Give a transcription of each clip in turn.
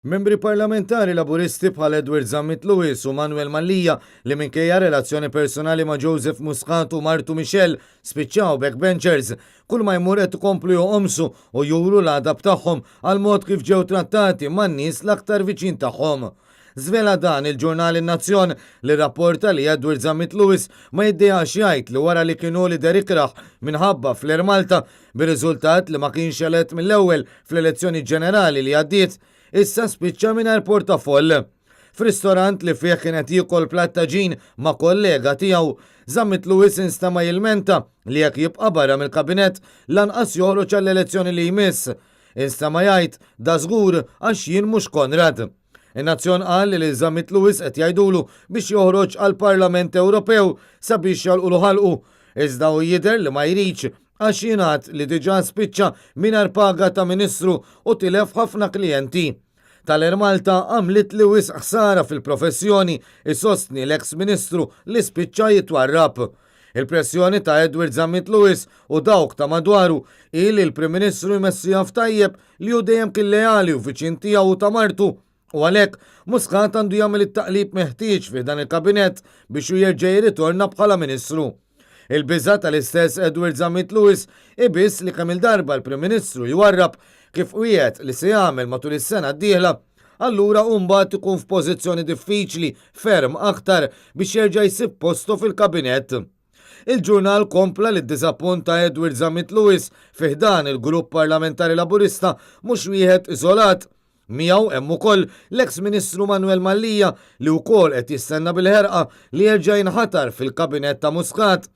Membri parlamentari Laburisti bħal Edward Zammit Lewis u Manuel Mallia li minkejja relazzjoni personali ma' Joseph Muscat u martu Michelle spiċċaw backbenchers, kull ma jmur qed ikomplu joqomsu u juru l-għadab tagħhom għall-mod kif ġew trattati man-nies l-aktar viċin tagħhom. Żvela dan il-ġurnal In-Nazzjon li rrapporta li Edward Zammit Lewis ma jiddejaqx jgħid li wara li kien hu li deher ikrah minħabba fl-Air Malta bir-riżultat li ma kienx elett mill-ewwel fl-elezzjoni ġenerali li għaddiet, issa spiċċa mingħajr portafoll. F'ristorant li fih kien qed jiekol platt taġin ma' kollega tiegħu, Zammit Lewis instema' jilmenta li jekk jibqa' barra mill-kabinett lanqas joħroġ għall-elezzjoni li jmiss. Instema' jgħid, Dażgur għax jien mhux Konrad. In-Nazzjon qal li lil Zammit Lewis qed jgħidulu biex joħroġ għall-Parlament Ewropew sabiex jagħlqulu ħalqu. Iżda hu jidher li ma jridx għax jingħad li diġà spiċċa mingħajr paga ta' Ministru u tilef ħafna klijenti. Tal-Air Malta għamlitli wisq ħsara fil-professjoni, isostni l-eks Ministru li spiċċa jitwarrab. Il-pressjoni ta' Edward Zammit Lewis u dawk ta' madwaru hi li l-Prim Ministru jmessu jaf tajjeb li hu dejjem kien leali u viċin tiegħu u ta' martu u għalhekk Muscat għandu jagħmel it-taqlib meħtieġ fi dan il-kabinett biex hu jerġa' jirritorna bħala Ministru. Il-biża' tal-istess Edward Zammit Lewis hi biss li kemm-il darba l-Prim Ministru jwarrab kif wiegħed li se jagħmel matul is-sena d-dieħla, allura hu mbagħad ikun f'pożizzjoni diffiċli ferm aktar biex jerġa' jsib postu fil-kabinett. Il-ġurnal kompla li d-diżappunt ta' Edward Zammit Lewis fi ħdan il-Grupp Parlamentari Laburista mhux wieħed iżolat. Miegħu hemm ukoll l-eks Ministru Manuel Mallia li wkoll qed jistenna bil-ħerqa li jerġa' jinħatar fil-kabinett ta' Muscat.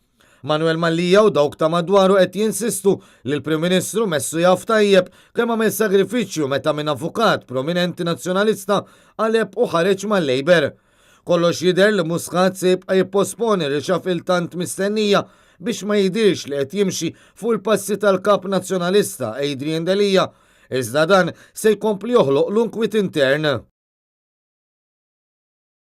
Manuel Mallia u dawk ta' madwaru qed jinsistu li l-Prim Ministru messu jaf tajjeb kemm għamel sagrifiċċju meta minn avukat prominenti Nazzjonalista qaleb u ħareġ mal-Labour. Kollox jidher li Muscat se jibqa' jipposponi reshuffle tant mistennija biex ma jidhirx li qed jimxi fuq il-passi tal-Kap Nazzjonalista Adrian Delia, iżda dan se jkompli joħloqlu nkwiet intern.